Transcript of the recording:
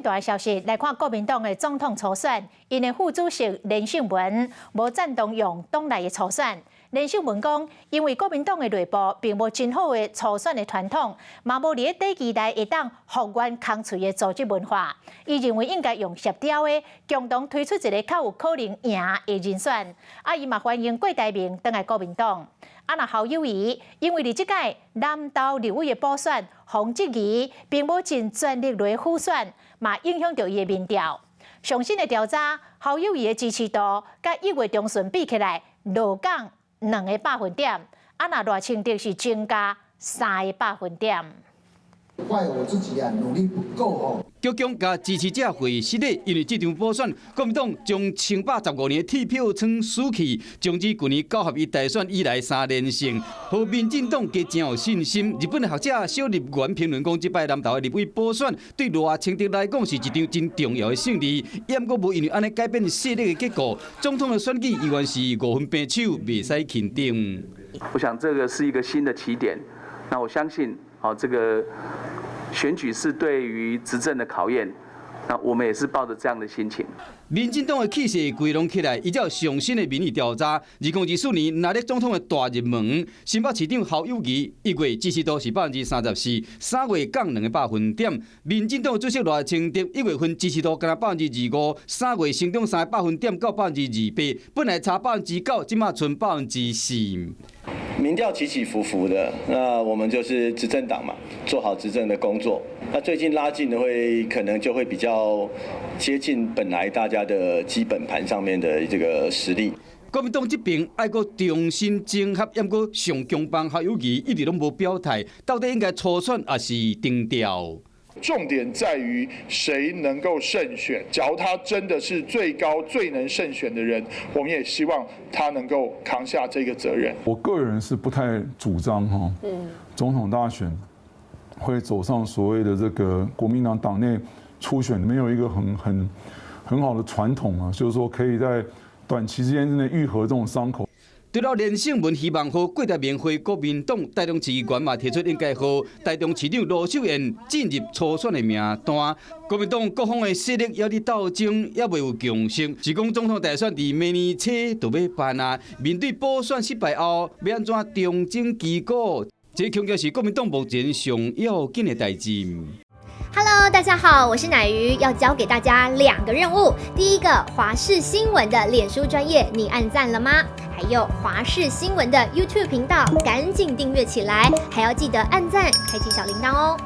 大消息來看，國民黨的總統初選，𪜶的副主席連勝文無贊同用黨內的初選。連勝文講，因為國民黨的內部並無真好的初選的傳統，嘛無佇咧短期內會當復原空喙的組織文化。伊認為應該用協調的，共同推出一個較有可能贏的人選。啊，伊嘛歡迎郭台銘轉來國民黨。啊，若侯友宜，因為佇這屆南投立委的補選，黃質疑並無盡全力來輔選，嘛影響著伊的民調。上新的調查，侯友宜的支持度佮1月中旬比起來，落降2個百分點。啊，若賴清德是增加3個百分點。怪我自己啊，努力不夠哦。強強共支持者會失禮，因為這場補選，國民黨將1115年的鐵票倉輸去，終止舊年九合一大選以來三連勝，予民進黨加真有信心。日本的學者小笠原評論講，這擺南投的立委補選對賴清德來講是一場真重要的勝利，毋過無因為按呢改變勢力的結果，總統的選舉依然是五分平手，袂使輕定。我想這個是一個新的起點，那我相信，好這個。選舉是對於執政的考驗，那我們也是抱着這樣的心情。民進黨的氣勢歸攏起來，依照上新的民意調查，2024年哪咧總統的大熱門，新北市長侯友宜1月支持度是34%，3月降2個百分點。民進黨主席賴清德1月份支持度干焦25%，3月成長3個百分點到28%，本來差9%，這馬賰4%。民調起起伏伏的，那我們就是執政黨嘛，做好執政的工作。那最近拉近的會可能就會比較接近本來大家的基本盤上面的這個實力。國民黨這邊愛閣重新整合，毋過上強幫侯友宜一直攏無表態，到底應該初選抑是定調？重點在於誰能夠勝選。假如他真的是最高最能勝選的人，我們也希望他能夠扛下這個責任。我個人是不太主張哈，總統大選會走上所謂的這個國民黨黨內初選，沒有一個很好的傳統啊，就是說可以在短期之間之內愈合這種傷口。除了連勝文希望予郭台銘回國民黨，台中市議員嘛提出應該予台中市長盧秀燕進入初選的名單。國民黨各方的勢力猶佇鬥爭，猶未有共識。是講總統大選佇明年初就欲辦啊，面對補選失敗後，欲按怎重整旗鼓？這恐驚是國民黨目前上要緊的代誌。 Hello，大家好，我是乃瑜，要交給大家兩個任務。第一個，華視新聞的臉書專頁，你按讚了嗎？還有華視新聞的 YouTube 頻道，趕緊訂閱起來，還要記得按讚，開啟小鈴鐺哦。